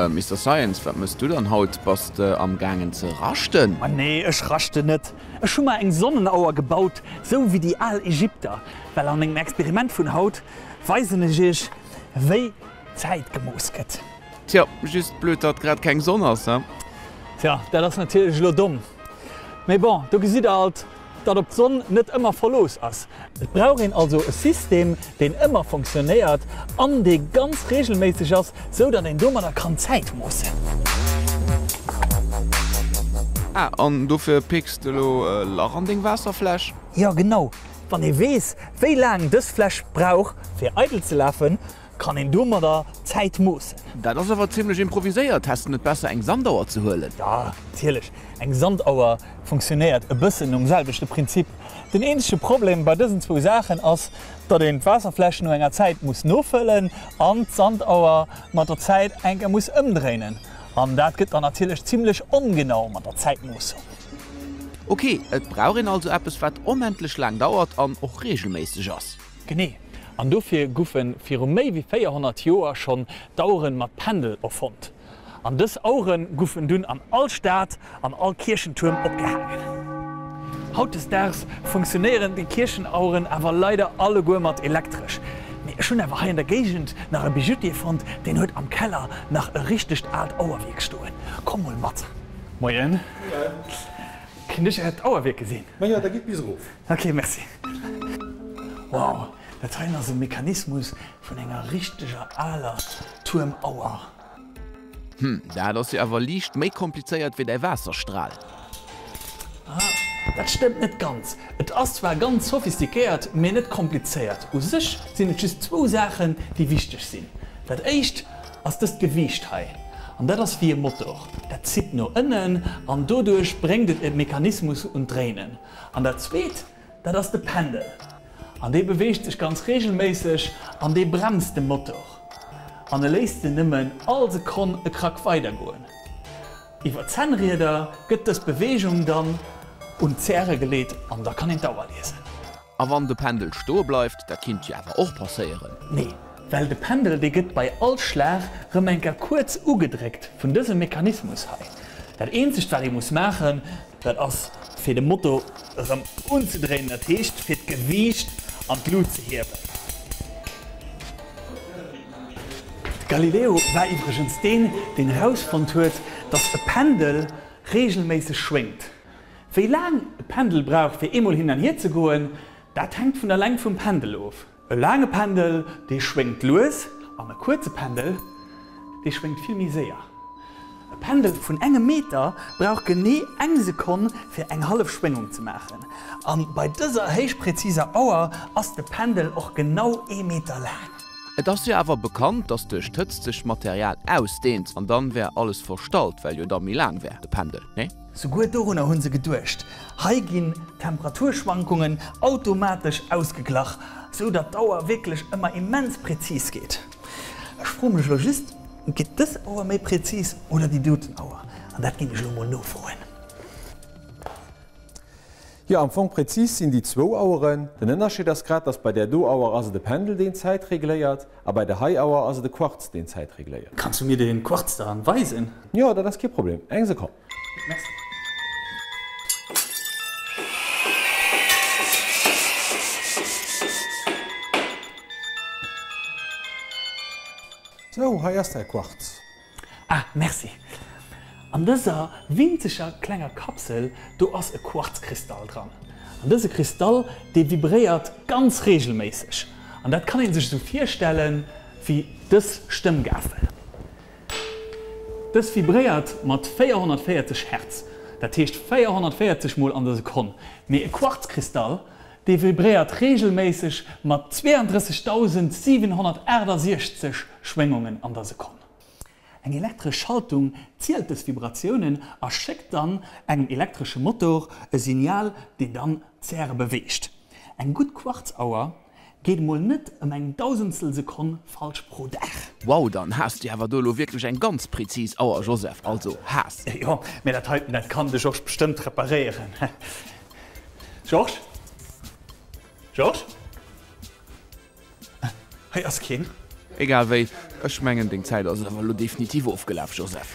Mister Science, wat mëss du dann haut? Bass de am gaangen ze raschten? Ma nee, ech raschten net. Ech hu mer eng Sonnenauer gebaut, sou wéi déi al Ägypter. Well an mengem Experiment vun haut weisen ech iech, wéi d'Zäit gemooss gëtt. Tjo, just blöd, datt grad keng Sonn ass, he? Tja, dat ass natierlech elo domm. Mee bon, do gesitt der alt, datt op d'Sonn net ëmmer Verlooss ass. Et brauch een also e System, deen ëmmer fonctionnéiert an dee ganz regelméisseg ass, sou datt een domadder kann d'Zäit moossen. Ah, an dofir picks de elo e Lach an deng Waasserfläsch? Jo, genau. Wann ee weess, wéi laang dës Fläsch brauch, fir eidel ze lafen, Kann een domadder d'Zäit moossen? Dat ass awer zimlech improviséiert. Häss de net besser eng Sandauer ze huelen? Jo, natierlech. Eng Sandauer funktionéiert e bëssen nom selwechte Prinzip. Den eenzege Problem bei dësen zwou Saachen ass, datt een d'Waasserfläsch no enger Zäit muss nofëllen an d'Sandauer mat der Zäit eng Kéier muss ëmdréinen. An dat gëtt dann natierlech zimlech ongenau mat der Zäitmoossung. Ok, et brauch een also eppes wat onendlech laang dauert an och regelméisseg ass. Genee, an dofir goufe viru méi wéi 400 Joer schonn d'Auere mat Pendel erfonnt. An dës Auere goufen dunn an all Stad an all Kierchentuerm opgehaangen. Hautdesdaags funktionéieren déi Kierchenaueren awer leider alleguer mat Elektresch. Mee ech hunn awer hei an der Géigend nach e Bijoutier fonnt, deen huet am Keller nach e richtegt aalt Auerwierk stoen. Komm mol mat! Moien! Kinnt ech äert Auerwierk gesinn? Majo, da gitt bis erof. Ok, merci. Wow, dat heien ass e Mechanismus vun enger richteger aler Tuermauer. Hm, dat ass jo awer liicht méi komplizéiert wéi däi Waasserstral. Ah, dat stëmmt net ganz. Et ass zwar ganz sophistiquéiert, mee net komplizéiert. U sech sinn et just zwou Saachen, déi wichteg sinn. Dat éischt ass dëst Gewiicht hei, an dat ass wéi e Motor. Dat zitt no ënnen an doduerch bréngt et e Mechanismus un d'Dréinen. An dat zweet, dat ass de Pendel. An dee beweegt sech ganz reegelméisseg an dee bremst de Motor. An e léisst en nëmmen all Sekonn e Krack weidergoen. Iwwer d'Zännrieder gëtt dës Beweegung dann un d'Zäre geleet an da kann een d'Auer liesen. A wann de Pendel stoe bleift, dat kinnt jo awer och passéieren? Nee, well de Pendel dee gëtt bei all Schlag rëm eng Kéier kuerz ugedréckt vun dësem Mechanismus hei. Dat eenzegt wat ee muss maachen, Dat ass fir de Motor erëm unzedréinen, dat heescht fir d'Gewiicht an d'Lut ze hiewen. De Galileo war iwwregens deen, deen erausfonnt huet, datt e Pendel reegelméisseg schwéngt. Wéi laang e Pendel brauch fir eemol hin an hier ze goen, dat hänkt vun der Längt vum Pendel of. E laange Pendel, dee schwéngt lues, an e kuerze Pendel, dee schwéngt vill méi séier. E Pendel vun engem Meter brauch genee eng Sekonn fir eng hallef Schwéngung ze maachen. A bei dëser héichpräziser Auer ass de Pendel och genau ee Meter laang. Et ass jo awer bekannt, dass duerch d'Hëtzt sech d'Material ausdehnt, an dann wär alles verstallt, well jo da méi laang wär, de Pendel, nee? Souguer dorunner hu se geduecht. Hei ginn d'Temperaturschwankungen automatesch ausgeglach, sou datt d'Auer wierklech ëmmer immens präzis geet. Ech froe mech elo just, geet dës Auer méi präzis oder déi doten Auer? An dat ginn ech elo mol nofroen. Jo, am Fong präzis sinn déi zwou Aueren. Den Ënnerscheed ass grad, datt bei där do Auer ass et e Pendel deen d'Zäit regléiert a bei der hei Auer ass et e Quartz deen d'Zäit regléiert. Kanns du mir dee Quartz dann weisen? Jo, dat ass kee Problem. Eng Sekonn. Merci. Sou, hei ass däi Quartz. Ah, merci. An dëser winzeger klenger Kapsel, do ass e Quarzkristall dran. An dëse Kristall, dee vibréiert ganz reegelméisseg. An dat kann ee sech esou virstellen, wéi dës Stëmmgafel. Dës vibréiert mat 440 Hertz, dat heescht 440 mol an der Sekonn. Mee e Quarzkristall, dee vibréiert reegelméisseg mat 32.768 Schwéngungen an der Sekonn. Eng elektresch Schaltung zielt dës Vibratiounen a schéckt dann engem elektresche Motor e Signal, deen dann d'Zäre beweegt. Eng gutt Quarzauer Geet mol net ëm eng Dausendstel Sekonn falsch pro Dag. Wow, dann has de awer do elo wierklech eng ganz präzis Auer, Joseph, also has. Jo, mä dat heiten, dat kann de Georges bestëmmt reparéieren. Georges? Georges? Hei ass keen. Egal wéi, ech mengen deng Zäit ass awer elo definitiv ofgelaf, Joseph.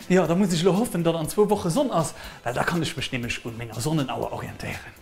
Jo, da muss ech elo hoffen, datt an zwou Woche Sonn ass, well da kann ech mech nämlech un menger Sonnenauer orientéieren.